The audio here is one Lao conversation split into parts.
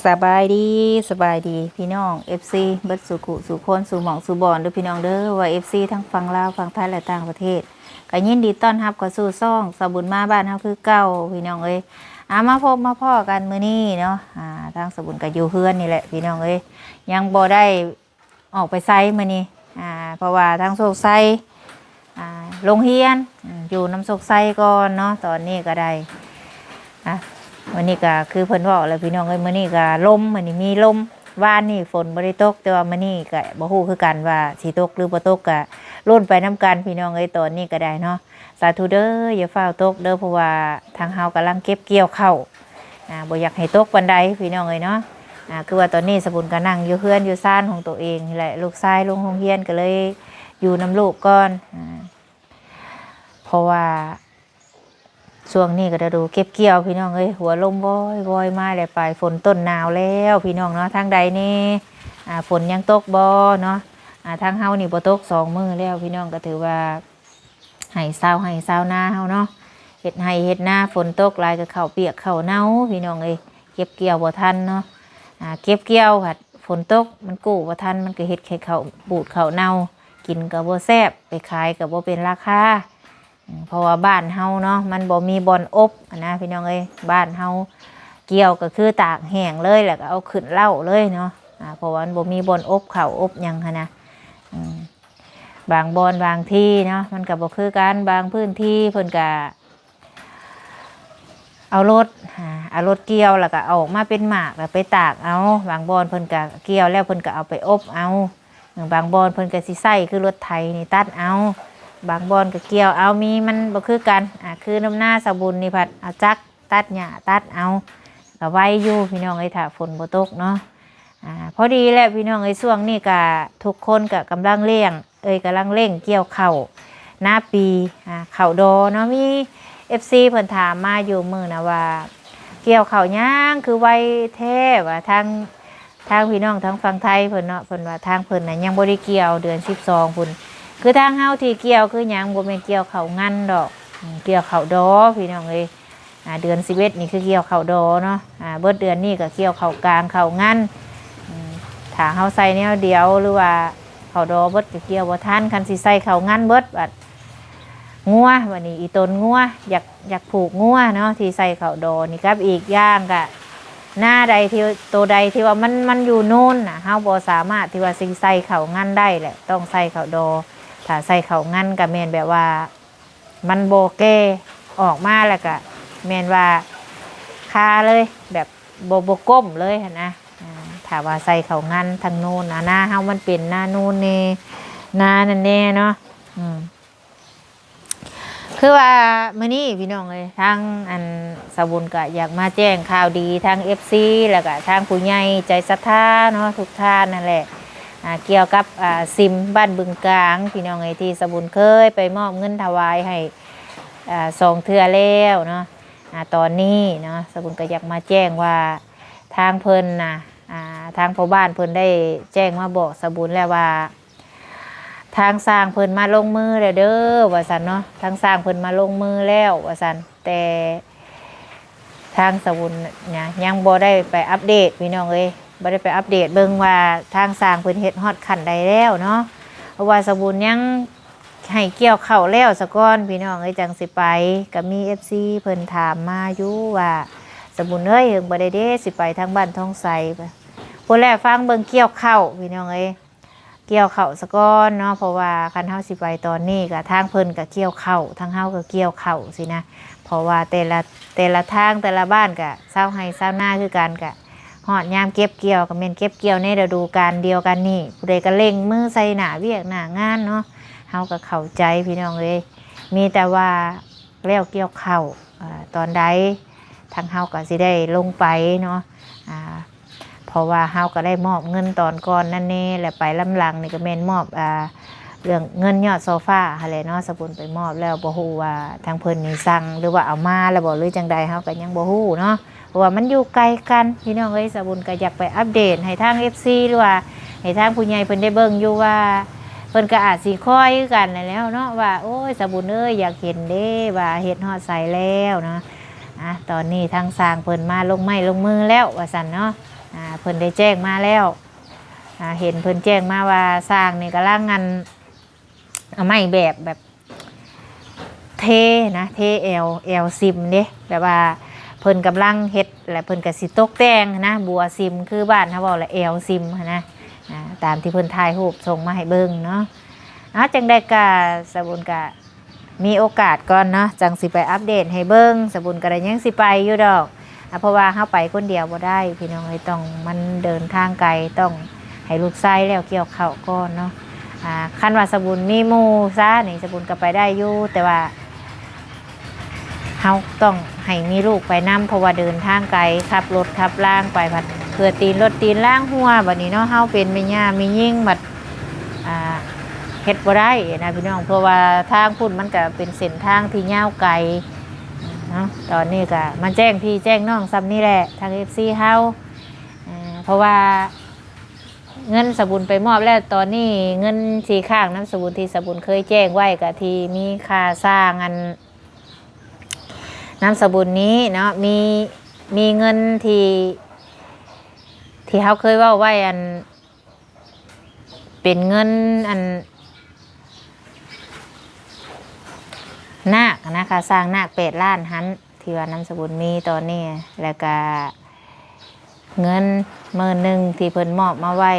ສະບາຍດີ ສະບາຍດີພີ່ນ້ອງ ເອັຟຊີ ເບິດສູ່ຄູ່ສູ່ຄົນ ສູ່ໝ່ອງສູ່ບ່ອນເດີພີ່ນ້ອງເດີ ວ່າ ເອັຟຊີ ທັງຝັ່ງລາວ ຝັ່ງໄທ ແລະ ຕ່າງປະເທດ ກໍຍິນດີຕ້ອນຮັບເຂົ້າສູ່ຊ່ອງສາວບຸນມາບ້ານເຮົາຄືເກົ່າພີ່ນ້ອງເອີຍ. ອາ ມາພົບມາພໍ້ກັນມື້ນີ້ເນາະ ອາ ທາງສາວບຸນກໍຢູ່ເຮືອນນີ້ແຫຼະພີ່ນ້ອງເອີຍ ຍັງບໍ່ໄດ້ ອອກໄປໃສມື້ນີ້ ອ່າ ເພາະວ່າທາງໂຊກໄຊ ອ່າ ໂຮງຮຽນ ອືມ ຢູ່ນຳໂຊກໄຊກ່ອນເນາະ ຕອນນີ້ກໍໄດ້ ອ່າ ມື້ນີ້ກໍຄືເພິ່ນເວົ້າແຫຼະພີ່ນ້ອງເອີຍ ມື້ນີ້ກໍລົມ ມື້ນີ້ມີລົມ ວານນີ້ຝົນບໍ່ໄດ້ຕົກ ແຕ່ວ່າມື້ນີ້ກໍບໍ່ຮູ້ຄືກັນວ່າຊິຕົກຫຼືບໍ່ຕົກ ກໍລຸ້ນໄປນຳກັນພີ່ນ້ອງເອີຍ ຕອນນີ້ກໍໄດ້ເນາະ. ສາທຸເດີ ຢ່າຟ້າວຕົກເດີ ເພາະວ່າທາງເຮົາກຳລັງເກັບກ່ຽວເຂົ້າ ອ່າ ບໍ່ຢາກໃຫ້ຕົກປານໃດພີ່ນ້ອງເອີຍເນາະ. ອ່າ ຄືວ່າຕອນນີ້ສາວບຸນກໍນັ່ງຢູ່ເຮືອນຢູ່ຊານຂອງໂຕເອງນີ້ແຫຼະ ລູກຊາຍລົງໂຮງຮຽນກໍເລີຍຢູ່ນຳລູກກ່ອນ ອ່າ ເພາະວ່າຊ່ວງນີ້ກໍລະດູເກັບກ່ຽວພີ່ນ້ອງເອີຍ ຫົວລົມວອຍໆມາແລ້ວ ປາຍຝົນຕົ້ນໜາວແລ້ວພີ່ນ້ອງເນາະ. ທາງໃດແດ່ ອ່າ ຝົນຍັງຕົກບໍ່ເນາະ? ອ່າ ທາງເຮົານີ້ບໍ່ຕົກສອງມື້ແລ້ວພີ່ນ້ອງ ກໍຖືວ່າ ໃຫ້ຊາວໄຮ່ຊາວນາເຮົາເນາະ ເຮັດໄຮ່ເຮັດນາ ຝົນຕົກຫຼາຍກໍເຂົ້າປຽກເຂົ້າເນົ່າພີ່ນ້ອງເອີຍ ເກັບກ່ຽວບໍ່ທັນເນາະ. ອ່າ ເກັບກ່ຽວພັດຝົນຕົກມັນກູ້ບໍ່ທັນ ມັນກໍເຮັດໃຫ້ເຂົ້າບູດເຂົ້າເນົ່າ ກິນກໍບໍ່ແຊບ ໄປຂາຍກໍບໍ່ເປັນລາຄາ ອືມ ເພາະວ່າບ້ານເຮົາເນາະ ມັນບໍ່ມີບ່ອນອົບຫັ້ນນະພີ່ນ້ອງເອີຍ ບ້ານເຮົາກ່ຽວກໍຄືຕາກແຫ້ງເລີຍ ແລ້ວກໍເອົາຂຶ້ນເລົ້າເລີຍເນາະ ອ່າ ເພາະວ່າມັນບໍ່ມີບ່ອນອົບເຂົ້າອົບຫຍັງຫັ້ນນະ ອືມ. ບາງບ່ອນບາງທີ່ເນາະ ມັນກໍບໍ່ຄືກັນ ບາງພື້ນທີ່ເພິ່ນກໍເອົາລົດ ເອົາລົດກ່ຽວ ແລ້ວກໍເອົາອອກມາເປັນໝາກ ແລ້ວໄປຕາກເອົາ ບາງບ່ອນເພິ່ນກໍກ່ຽວແລ້ວເພິ່ນກໍເອົາໄປອົບເອົາ ບາງບ່ອນເພິ່ນກໍຊິໃຊ້ຄືລົດໄຖນີ້ຕັດເອົາ ບາງບ່ອນກໍກ່ຽວເອົາ ມີ ມັນບໍ່ຄືກັນ ອ່າ ຄືນຳນາສາວບຸນນີ້ພັດເອົາຈັກຕັດຫຍ້າຕັດເອົາ ກໍໄວຢູ່ພີ່ນ້ອງເອີຍ ຖ້າຝົນບໍ່ຕົກເນາະ. ອ່າ ພໍດີແຫຼະພີ່ນ້ອງເອີຍ ຊ່ວງນີ້ກະທຸກຄົນກະກຳລັງລ້ຽງ ເອີຍ ກຳລັງເລັ່ງກ່ຽວເຂົ້ານາປີ ອ່າ ເຂົ້າດໍເນາະ. ມີເອັຟຊີເພິ່ນຖາມມາຢູ່ມື້ນະວ່າ ກ່ຽວເຂົ້າຫຍັງຄືໄວແທ້ ວ່າທາງ ທາງພີ່ນ້ອງທາງຝັ່ງໄທເພິ່ນເນາະ ເພິ່ນວ່າທາງເພິ່ນນະຍັງບໍ່ໄດ້ກ່ຽວ ເດືອນສິບສອງພຸ້ນ ຄືທາງເຮົາທີ່ກ່ຽວຄືຫຍັງ ບໍ່ແມ່ນກ່ຽວເຂົ້າງັນດອກ ອືມ ກ່ຽວເຂົ້າດໍພີ່ນ້ອງເອີຍ. ອ່າ ເດືອນສິບເອັດນີ້ຄືກ່ຽວເຂົ້າດໍເນາະ ອ່າ ເບິດເດືອນນີ້ກໍກ່ຽວເຂົ້າກາງເຂົ້າງັນ ອືມ ຖ້າເຮົາໃສ່ແນວດຽວ ຫຼືວ່າເຂົ້າດໍເບິດກໍກ່ຽວບໍ່ທັນ ຄັນຊິໃສ່ເຂົ້າງັນເບິດ ບັດງົວ ບັດນີ້ອີ່ຕົນງົວ ຢາກ ຢາກຜູກງົວເນາະ ທີ່ໃສ່ເຂົ້າດໍນີ້ ກັບອີກຢ່າງກະ ນາໃດທີ່ ໂຕໃດທີ່ວ່າມັນ ມັນຢູ່ນູນນະ ເຮົາບໍ່ສາມາດທີ່ວ່າຊິໃສ່ເຂົ້າງັນໄດ້ແຫຼະ ຕ້ອງໃສ່ເຂົ້າດໍ ຖ້າໃສ່ເຂົ້າງັນກໍແມ່ນແບບວ່າ ມັນບໍ່ແກ່ ອອກມາແລ້ວກະແມ່ນວ່າຄາເລີຍ ແບບບໍ່ ບໍ່ກົ້ມເລີຍຫັ້ນນະ. ອ່າ ຖ້າວ່າໃສ່ເຂົ້າງັນທາງໂນ້ນນະ ນາເຮົາມັນເປັນນາໂນ້ນແດ່ ນານັ້ນແດ່ເນາະ. ອືມ ຄືວ່າມື້ນີ້ພີ່ນ້ອງເອີຍ ທາງອັນສາວບຸນກະຢາກມາແຈ້ງຂ່າວດີທາງເອັຟຊີ ແລ້ວກະທາງຜູ້ໃຫຍ່ໃຈສັດທາເນາະ ທຸກທ່ານນັ້ນແຫຼະ ອ່າ ກ່ຽວກັບ ອ່າ ຊິມບ້ານບຶງກາງ ພີ່ນ້ອງເອີຍ ທີ່ສາວບຸນເຄີຍໄປມອບເງິນຖວາຍໃຫ້ ອ່າ ສອງເທື່ອແລ້ວເນາະ. ອ່າ ຕອນນີ້ເນາະ ສາວບຸນກໍຢາກມາແຈ້ງວ່າ ທາງເພິ່ນນະ ອ່າ ທາງພໍ່ບ້ານເພິ່ນໄດ້ແຈ້ງມາບອກສາວບຸນແລ້ວວ່າ ທາງຊ່າງເພິ່ນມາລົງມືແລ້ວເດີ ວ່າຊັ້ນເນາະ ທາງຊ່າງເພິ່ນມາລົງມືແລ້ວ ວ່າຊັ້ນ ແຕ່ ທາງສາວບຸນນະ ຍັງບໍ່ໄດ້ໄປອັບເດດ ພີ່ນ້ອງເອີຍ ບໍ່ໄດ້ໄປອັບເດດເບິ່ງວ່າທາງຊ່າງເພິ່ນເຮັດຮອດຂັ້ນໃດແລ້ວເນາະ ເພາະວ່າສາວບຸນຍັງໃຫ້ກ່ຽວເຂົ້າແລ້ວສາກ່ອນ ພີ່ນ້ອງເອີຍ ຈັ່ງຊິໄປ. ກໍມີເອັຟຊີເພິ່ນຖາມມາຢູ່ວ່າ ສາວບຸນເອີຍ ເຫິງບໍ່ໄດ້ເດ້ ຊິໄປທາງບ້ານທອງໄຊ ພຸ້ນແຫຼະ ຟັງເບິ່ງກ່ຽວເຂົ້າ ພີ່ນ້ອງເອີຍ. ກ່ຽວເຂົ້າສາກ່ອນເນາະ ເພາະວ່າຄັນເຮົາຊິໄປຕອນນີ້ ກະທາງເພິ່ນກະກ່ຽວເຂົ້າ ທາງເຮົາກະກ່ຽວເຂົ້າຊີ້ນະ ເພາະວ່າແຕ່ລະ ແຕ່ລະທາງ ແຕ່ລະບ້ານກະຊາວໄຮ່ຊາວນາຄືກັນ ກະຮອດຍາມເກັບກ່ຽວ ກະແມ່ນເກັບກ່ຽວໃນລະດູການດຽວກັນນີ້ ຜູ້ໃດກະເລັ່ງມືໃສ່ໜ້າວຽກໜ້າງານເນາະ ເຮົາກະເຂົ້າໃຈ ພີ່ນ້ອງເອີຍ ມີແຕ່ວ່າ ແລ້ວກ່ຽວເຂົ້າ ເອີ ຕອນໃດ ທາງເຮົາກໍຊິໄດ້ລົງໄປເນາະ ອ່າ ເພາະວ່າເຮົາກໍໄດ້ມອບເງິນຕອນກ່ອນນັ້ນແດ່ ແລະ ໄປລຳຫຼັງນີ້ກໍແມ່ນມອບ ອ່າ ເລື່ອງເງິນຍອດໂຊຟາຫັ້ນແຫຼະເນາະ ສະບຸນໄປມອບແລ້ວ ບໍ່ຮູ້ວ່າທາງເພິ່ນນີ້ສັ່ງ ຫຼືວ່າເອົາມາແລ້ວບໍ່ ຫຼືຈັ່ງໃດ ເຮົາກໍຍັງບໍ່ຮູ້ເນາະ. ເພາະວ່າມັນຢູ່ໄກກັນ ພີ່ນ້ອງເອີຍ ສາວບຸນກໍຢາກໄປອັບເດດໃຫ້ທາງເອັຟຊີ ຫຼືວ່າໃຫ້ທາງຜູ້ໃຫຍ່ເພິ່ນໄດ້ເບິ່ງຢູ່ວ່າ ເພິ່ນກໍອາດຊິຄອຍຄືກັນນັ້ນແຫຼະເນາະ ວ່າ ໂອ້ຍ ສາວບຸນເອີຍ ຢາກເຫັນເດ້ ວ່າເຮັດຮອດໃສແລ້ວເນາະ. ອ່າ ຕອນນີ້ທາງຊ່າງເພິ່ນມາລົງໄມ້ລົງມືແລ້ວວ່າຊັ້ນເນາະ. ອ່າ ເພິ່ນໄດ້ແຈ້ງມາແລ້ວ ອ່າ ເຫັນເພິ່ນແຈ້ງມາວ່າຊ່າງນີ້ກຳລັງ ອັນ ເອົາໄມ້ແບບ ແບບເທນະ ເທແອວ ແອວຊິມເດ້ ແບບວ່າເພິ່ນກຳລັງເຮັດ ແລະເພິ່ນກໍຊິຕົກແຕ່ງນະ ບົວຊິມ ຄືບ້ານເຮົາເວົ້າລະ ແອວຊິມຫັ້ນນະ ອ່າ ຕາມທີ່ເພິ່ນຖ່າຍຮູບສົ່ງມາໃຫ້ເບິ່ງເນາະ. ເອົາ ຈັ່ງໃດກໍສາບຸນກໍ ມີໂອກາດກ່ອນເນາະ ຈັ່ງຊິໄປອັບເດດໃຫ້ເບິ່ງ. ສາບຸນກໍໄດ້ຍັງຊິໄປຢູ່ດອກ ອ່າ ເພາະວ່າເຮົາໄປຄົນດຽວບໍ່ໄດ້ ພີ່ນ້ອງເອີຍ ຕ້ອງ ມັນເດີນທາງໄກ ຕ້ອງໃຫ້ລູກຊາຍແລ້ວກ່ຽວເຂົ້າກ່ອນເນາະ. ອ່າ ຄັນວ່າສາບຸນມີໝູ່ຊະນີ້ ສາບຸນກໍໄປໄດ້ຢູ່ ແຕ່ວ່າເຮົາຕ້ອງໃຫ້ມີລູກໄປນຳ ເພາະວ່າເດີນທາງໄກ ຂັບລົດຂັບລາງໄປ ພັດເພື່ອຕີນລົດຕີນລາງຮົ່ວ ບັດນີ້ເນາະ ເຮົາເປັນແມ່ຍ່າແມ່ຍິງ ບັດ ອ່າ ເຮັດບໍ່ໄດ້ນະພີ່ນ້ອງ ເພາະວ່າທາງພຸ້ນມັນກະເປັນເສັ້ນທາງທີ່ຍາວໄກເນາະ. ຕອນນີ້ກະມາແຈ້ງພີ່ແຈ້ງນ້ອງສ່ຳນີ້ແຫຼະ ທາງເອັຟຊີເຮົາ ເພາະວ່າເງິນສາບຸນໄປມອບແລ້ວ ຕອນນີ້ເງິນທີ່ຄ້າງນຳສາບຸນ ທີ່ສາບຸນເຄີຍແຈ້ງໄວ້ ກະທີ່ມີຄ່າສ້າງ ອັນ ນຳສາບຸນນີ້ເນາະ ມີ ມີເງິນທີ່ ທີ່ເຮົາເຄີຍເວົ້າໄວ້ ອັນ ເປັນເງິນ ອັນ ນາກນະ ຄ່າສ້າງນາກແປດລ້ານຫັ້ນ ທີ່ວ່ານຳສາບຸນມີຕອນນີ້ ແລ້ວກະເງິນໝື່ນໜຶ່ງທີ່ເພິ່ນມອບມາໄວ້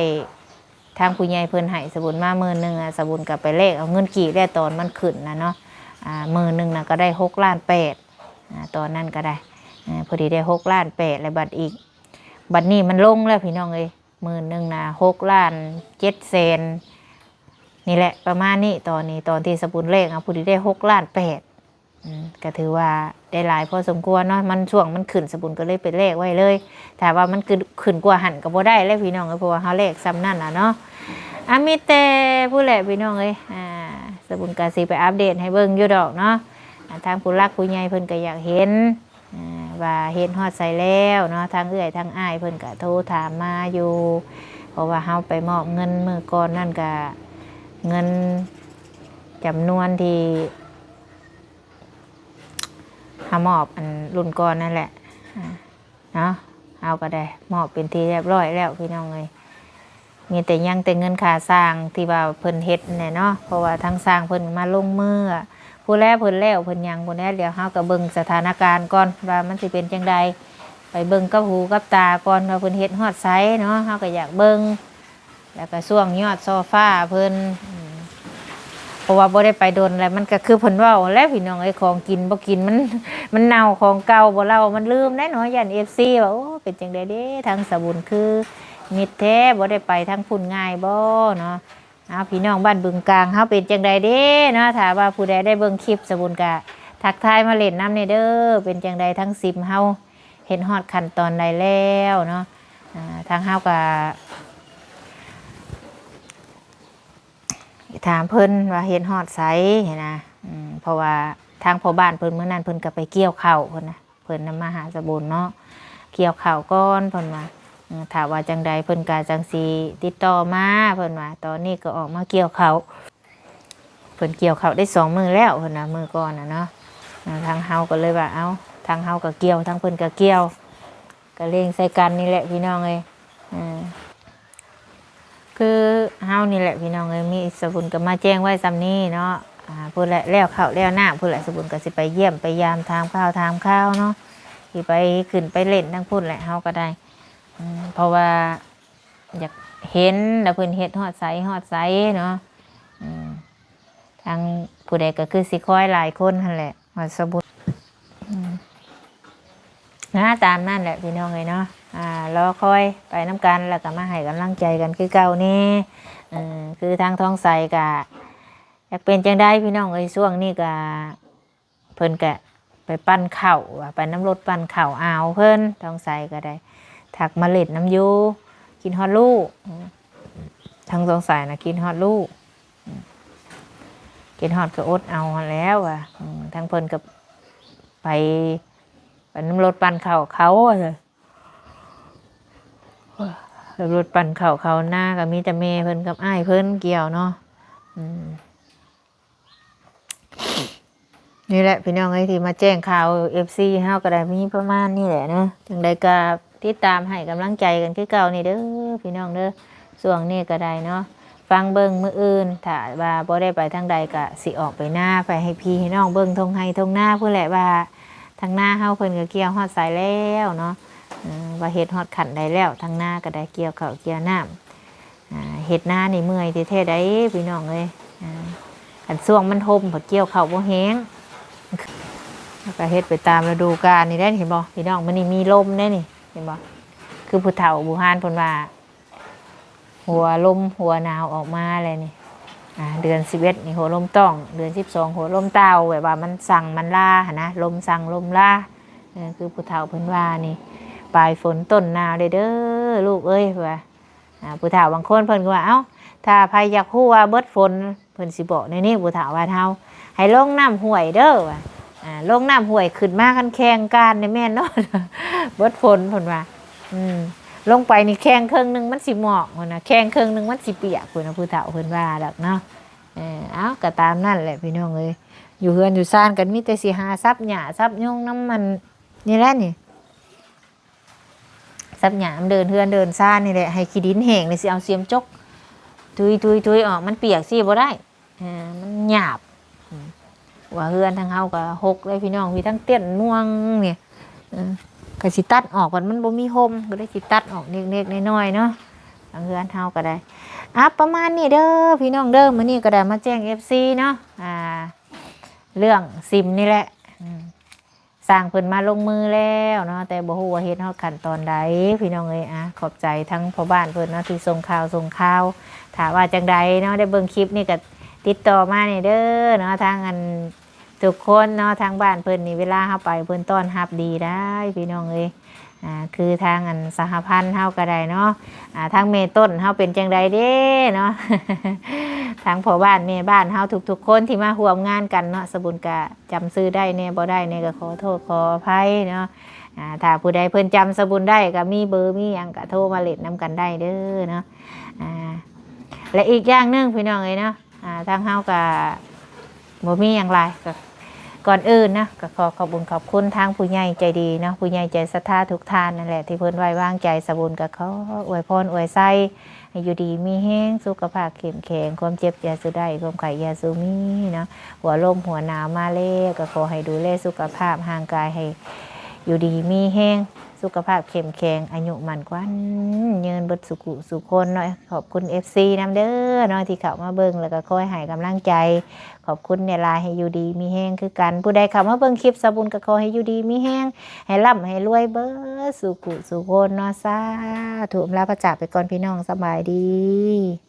ທາງຜູ້ໃຫຍ່ເພິ່ນໃຫ້ສາບຸນມາໝື່ນໜຶ່ງ ອະ ສາບຸນກໍໄປແລກເອົາເງິນກີບແລ້ວ ຕອນມັນຂຶ້ນນະເນາະ ອາ ໝື່ນໜຶ່ງນະກໍໄດ້ຫົກລ້ານແປດ ອາ ຕອນນັ້ນກໍໄດ້ ອາ ພໍດີໄດ້ຫົກລ້ານແປດ ແລ້ວບັດອີກ ບັດນີ້ມັນລົງແລ້ວພີ່ນ້ອງເອີຍ ໝື່ນໜຶ່ງນະຫົກລ້ານເຈັດແສນ ນີ້ແຫຼະ ປະມານນີ້. ຕອນນີ້ ຕອນທີ່ສາບຸນແລກເອົາ ພໍດີໄດ້ຫົກລ້ານແປດ ອືມ ກໍຖືວ່າໄດ້ຫຼາຍພໍສົມຄວນເນາະ ມັນຊ່ວງມັນຂຶ້ນ ສາບຸນກໍເລີຍໄປແລກໄວ້ເລີຍ ຖ້າວ່າມັນຂຶ້ນ ຂຶ້ນກວ່າຫັ້ນກໍບໍ່ໄດ້ແລ້ວພີ່ນ້ອງເອີຍ ເພາະວ່າເຮົາແລກສ່ຳນັ້ນລະເນາະ. ອາ ມີແຕ່ພຸ້ນແຫຼະພີ່ນ້ອງເອີຍ ອາ ສາບຸນກໍຊິໄປອັບເດດໃຫ້ເບິ່ງຢູ່ດອກເນາະ ອາ ທາງຜູ້ຫຼັກຜູ້ໃຫຍ່ເພິ່ນກໍຢາກເຫັນ ອ່າ ວ່າເຮັດຮອດໃສແລ້ວເນາະ ທາງເອື້ອຍທາງອ້າຍເພິ່ນກະໂທຖາມມາຢູ່ ເພາະວ່າເຮົາໄປມອບເງິນມື້ກ່ອນນັ້ນກະ ເງິນຈຳນວນທີ່ເຮົາມອບ ອັນ ລຸ້ນກ່ອນນັ້ນແຫຼະ ອ່າ ເນາະ ເຮົາກໍໄດ້ມອບເປັນທີ່ຮຽບຮ້ອຍແລ້ວພີ່ນ້ອງເອີຍ. ມີແຕ່ຍັງແຕ່ເງິນຄ່າສ້າງທີ່ວ່າເພິ່ນເຮັດແຫຼະເນາະ ເພາະວ່າທາງຊ່າງເພິ່ນມາລົງມື ຜູ້ແລເພິ່ນແລ້ວເພິ່ນຫຍັງ ຜູ້ແລ ດຽວເຮົາກໍເບິ່ງສະຖານະການກ່ອນວ່າມັນຊິເປັນຈັ່ງໃດ ໄປເບິ່ງກັບຫູກັບຕາກ່ອນວ່າເພິ່ນເຮັດຮອດໃສເນາະ ເຮົາກໍຢາກເບິ່ງ ແລ້ວກໍຊ່ວງຍອດໂຊຟາເພິ່ນ ເພາະວ່າບໍ່ໄດ້ໄປດົນແລ້ວ ມັນກໍຄືເພິ່ນເວົ້າແຫຼະພີ່ນ້ອງເອີຍ ຂອງກິນບໍ່ກິນ ມັນ ມັນເນົ່າ ຂອງເກົ່າບໍ່ເລົ່າ ມັນລືມໄດ໋ເນາະ ຢ້ານເອັຟຊີວ່າ ໂອ້ ເປັນຈັ່ງໃດເດ້ ທາງສາບຸນຄືມິດແທ້ ບໍ່ໄດ້ໄປທາງພຸ້ນງ່າຍບໍ່ເນາະ. ເອົາ ພີ່ນ້ອງບ້ານບຶງກາງເຮົາເປັນຈັ່ງໃດເດ້ເນາະ ຖ້າວ່າຜູ້ໃດໄດ້ເບິ່ງຄລິບສາບຸນກະທັກທາຍມາເຫຼັ້ນນຳແດ່ເດີ ເປັນຈັ່ງໃດທາງຊິມເຮົາ ເຮັດຮອດຂັ້ນຕອນໃດແລ້ວເນາະ ອ່າ ທາງເຮົາກະຖາມເພິ່ນວ່າເຮັດຮອດໃສຫັ້ນນະ ອືມ ເພາະວ່າທາງພໍ່ບ້ານເພິ່ນມື້ນັ້ນເພິ່ນກໍໄປກ່ຽວເຂົ້າເພິ່ນນະ ເພິ່ນນຳມາຫາສາບຸນເນາະ ກ່ຽວເຂົ້າກ່ອນເພິ່ນວ່າ ເອີ ຖ້າວ່າຈັ່ງໃດເພິ່ນກໍຈັ່ງຊິຕິດຕໍ່ມາເພິ່ນວ່າ ຕອນນີ້ກໍອອກມາກ່ຽວເຂົ້າ ເພິ່ນກ່ຽວເຂົ້າໄດ້ສອງມື້ແລ້ວເພິ່ນວ່າ ມື້ກ່ອນນະເນາະ ເອີ ທາງເຮົາກໍເລີຍວ່າ ເອົ້າ ທາງເຮົາກໍກ່ຽວ ທາງເພິ່ນກໍກ່ຽວ ກໍເລັ່ງໃສ່ກັນນີ້ແຫຼະພີ່ນ້ອງເອີຍ ເອີ ຄືເຮົານີ້ແຫຼະພີ່ນ້ອງເອີຍ ມີສາບຸນກໍມາແຈ້ງໄວ້ສ່ຳນີ້ເນາະ ອ່າ ພຸ້ນແຫຼະ ແລ້ວເຂົ້າແລ້ວນ້ຳພຸ້ນແຫຼະ ສາບຸນກໍຊິໄປຢ້ຽມໄປຢາມ ຖາມຂ່າວຖາມຄາວເນາະ ຊິໄປຂຶ້ນໄປເຫຼັ້ນທາງພຸ້ນແຫຼະ ເຮົາກໍໄດ້ ອືມ ເພາະວ່າຢາກເຫັນວ່າເພິ່ນເຮັດຮອດໃສຮອດໃສເນາະ ອືມ ທາງຜູ້ໃດກໍຄືຊິຄອຍຫຼາຍຄົນຫັ້ນແຫຼະ ວ່າສາບຸນ ອືມ ນະ ຕາມນັ້ນແຫຼະພີ່ນ້ອງເອີຍເນາະ ອ່າ ລໍຄອຍໄປນຳກັນ ແລ້ວກໍມາໃຫ້ກຳລັງໃຈກັນຄືເກົ່າແດ່ ເອີ ຄືທາງທອງໃສກໍ ຈັກເປັນຈັ່ງໃດພີ່ນ້ອງເອີຍ ຊ່ວງນີ້ກໍ ເພິ່ນກະໄປປັ່ນເຂົ້າ ວ່າໄປນຳລົດປັ່ນເຂົ້າອາວເພິ່ນ ທອງໃສກໍໄດ້ທັກມາຫຼິ້ນນຳຢູ່ ຄິດຮອດລູກ ທາງທອງໃສນະຄິດຮອດລູກ ຄິດຮອດກໍອົດເອົາຫັ້ນແຫຼະວ່າ ທາງເພິ່ນກໍໄປ ໄປນຳລົດປັ່ນເຂົ້າເຂົາ ລົດປັ່ນເຂົ້າເຂົານາ ກໍມີແຕ່ແມ່ເພິ່ນກັບອ້າຍເພິ່ນກ່ຽວເນາະ ອືມ ນີ້ແຫຼະພີ່ນ້ອງເອີຍ ທີ່ມາແຈ້ງຂ່າວເອັຟຊີເຮົາກໍໄດ້ມີປະມານນີ້ແຫຼະເນາະ ຈັ່ງໃດກໍ ຕິດຕາມໃຫ້ກຳລັງໃຈກັນຄືເກົ່ານີ້ເດີພີ່ນ້ອງເດີ. ຊ່ວງນີ້ກໍໄດ້ເນາະ ຟັງເບິ່ງມື້ອື່ນ ຖ້າວ່າບໍ່ໄດ້ໄປທາງໃດ ກໍຊິອອກໄປນາ ໄປໃຫ້ພີ່ໃຫ້ນ້ອງເບິ່ງທົ່ງໄຮ່ທົ່ງນາພຸ້ນແຫຼະ ວ່າທາງນາເຮົາເພິ່ນກໍກ່ຽວຮອດໃສແລ້ວເນາະ ເອີ ວ່າເຮັດຮອດຂັ້ນໃດແລ້ວ ທາງນາກໍໄດ້ກ່ຽວເຂົ້າກ່ຽວນ້ຳ. ອ່າ ເຮັດນານີ້ເມື່ອຍແທ້ໆໃດ໋ພີ່ນ້ອງເອີຍ. ອ່າ ຄັນຊ່ວງມັນຮົ່ມ ເພິ່ນກ່ຽວເຂົ້າບໍ່ແຮງ ແລ້ວກໍເຮັດໄປຕາມລະດູການນີ້ແຫຼະ ເຫັນບໍ່ພີ່ນ້ອງ? ມື້ນີ້ມີລົມເດ້ນີ້ ເຫັນບໍ່? ຄືຜູ້ເຖົ້າບູຮານເພິ່ນວ່າ ຫົວລົມຫົວໜາວອອກມາແລ້ວນີ້. ອ່າ ເດືອນສິບເອັດນີ້ຫົວລົມຕ້ອງ ເດືອນສິບສອງຫົວລົມຕ່າວ ແບບວ່າມັນສັ່ງມັນລາຫັ້ນນະ ລົມສັ່ງລົມລາ. ເອີ ຄືຜູ້ເຖົ້າເພິ່ນວ່ານີ້ ປາຍຝົນຕົ້ນໜາວເດ້ ເດີລູກເອີຍ ວ່າ. ອ່າ ຜູ້ເຖົ້າບາງຄົນເພິ່ນກໍວ່າ ເອົ້າ ຖ້າໃຜຢາກຮູ້ວ່າເບິດຝົນ ເພິ່ນຊິບອກແນວນີ້ ຜູ້ເຖົ້າບ້ານເຮົາ ໃຫ້ລົງນ້ຳຫ້ວຍເດີ ວ່າ. ອ່າ ລົງນ້ຳຫ້ວຍຂຶ້ນມາ ຄັນແຂ່ງການນີ້ແມ່ນເນາະ ເບິດຝົນ ເພິ່ນວ່າ. ອືມ ລົງໄປນີ້ແຂ່ງເຄິ່ງໜຶ່ງມັນຊິໝອກພຸ້ນນະ ແຂ່ງເຄິ່ງໜຶ່ງມັນຊິປຽກພຸ້ນນະ ຜູ້ເຖົ້າເພິ່ນວ່າດອກເນາະ. ເອີ ເອົ້າ ກໍຕາມນັ້ນແຫຼະພີ່ນ້ອງເອີຍ ຢູ່ເຮືອນຢູ່ຊານກັນ ມີແຕ່ຊິຫາສັບຫຍ້າສັບຍຸງນຳມັນນີ້ແຫຼະນີ້. ສັບຫຍ້ານຳເດີ່ນເຮືອນເດີ່ນຊານນີ້ແຫຼະ ໃຫ້ຂີ້ດິນແຫ້ງນີ້ ຊິເອົາສຽມຈົກທຸຍໆໆອອກ ມັນປຽກຊິບໍ່ໄດ້ ອ່າ ມັນຫຍາບ. ອືມ ວ່າເຮືອນທາງເຮົາກໍຮົກເດ້ພີ່ນ້ອງ ມີທັງເຕັນມ່ວງນີ້ ເອີ ກໍຊິຕັດອອກ ບັດມັນບໍ່ມີຮົ່ມ ກໍເລີຍຊິຕັດອອກເລັກໆນ້ອຍໆເນາະ ທາງເຮືອນເຮົາກໍໄດ້. ອ່າ ປະມານນີ້ເດີພີ່ນ້ອງເດີ ມື້ນີ້ກໍໄດ້ມາແຈ້ງເອັຟຊີເນາະ ອ່າ ເລື່ອງຊິມນີ້ແຫຼະ ອືມ ຊ່າງເພິ່ນມາລົງມືແລ້ວເນາະ ແຕ່ບໍ່ຮູ້ວ່າເຮັດຮອດຂັ້ນຕອນໃດພີ່ນ້ອງເອີຍ. ອ່າ ຂອບໃຈທັງພໍ່ບ້ານເພິ່ນເນາະ ທີ່ສົ່ງຂ່າວສົ່ງຂ່າວ ຖ້າວ່າຈັ່ງໃດເນາະ ໄດ້ເບິ່ງຄລິບນີ້ກໍຕິດຕໍ່ມາແດ່ເດີເນາະ ທາງອັນ ທຸກຄົນເນາະ ທາງບ້ານເພິ່ນນີ້ ເວລາເຮົາໄປເພິ່ນຕ້ອນຮັບດີໄດ໋ພີ່ນ້ອງເອີຍ. ອ່າ ຄືທາງອັນສະຫະພັນເຮົາກໍໄດ້ເນາະ ອ່າ ທາງແມ່ຕົ້ນເຮົາເປັນຈັ່ງໃດເດ້ເນາະ ທາງພໍ່ບ້ານແມ່ບ້ານເຮົາທຸກໆຄົນທີ່ມາຮ່ວມງານກັນເນາະ ສະບຸນກະຈຳຊື່ໄດ້ແດ່ບໍ່ໄດ້ແດ່ກໍຂໍໂທດຂໍອະໄພເນາະ. ອ່າ ຖ້າຜູ້ໃດເພິ່ນຈຳສະບຸນໄດ້ກໍມີເບີມີຫຍັງກໍໂທມາຫຼິ້ນນຳກັນໄດ້ເດີເນາະ. ອ່າ ແລະ ອີກຢ່າງໜຶ່ງພີ່ນ້ອງເອີຍເນາະ ອ່າ ທາງເຮົາກໍບໍ່ມີຫຍັງຫຼາຍ ກໍ ກ່ອນອື່ນນະ ກໍຂໍຂອບບຸນຂອບຄຸນທາງຜູ້ໃຫຍ່ໃຈດີເນາະ ຜູ້ໃຫຍ່ໃຈສັດທາທຸກທ່ານນັ້ນແຫຼະ ທີ່ເພິ່ນໄວ້ວາງໃຈ. ສະບຸນກໍຂໍອວຍພອນອວຍໄຊໃຫ້ຢູ່ດີມີແຮງ ສຸຂະພາບເຂັ້ມແຂງ ຄວາມເຈັບຢ່າສູ່ໄດ້ ຄວາມໄຂ້ຢ່າສູ່ມີເນາະ. ຫົວລົມຫົວໜາວມາແລ້ວ ກໍຂໍໃຫ້ດູແລສຸຂະພາບຮ່າງກາຍໃຫ້ຢູ່ດີມີແຮງ ສຸຂະພາບເຂັ້ມແຂງ ອາຍຸໝັ້ນຂວັນຍືນເບິດສູ່ຜູ້ສູ່ຄົນເນາະ. ຂອບຄຸນເອັຟຊີນຳເດີເນາະ ທີ່ເຂົ້າມາເບິ່ງ ແລ້ວກໍຄອຍໃຫ້ກຳລັງໃຈ. ຂອບຄຸນຫຼາຍໆ ໃຫ້ຢູ່ດີມີແຮງຄືກັນ. ຜູ້ໃດເຂົ້າມາເບິ່ງຄລິບສາວບຸນກໍຂໍໃຫ້ຢູ່ດີມີແຮງ ໃຫ້ລ່ຳໃຫ້ລວຍເບິດສູ່ຜູ້ສູ່ຄົນເນາະ. ສາທຸ. ອຳລາພາຈາກໄປກ່ອນພີ່ນ້ອງ. ສະບາຍດີ.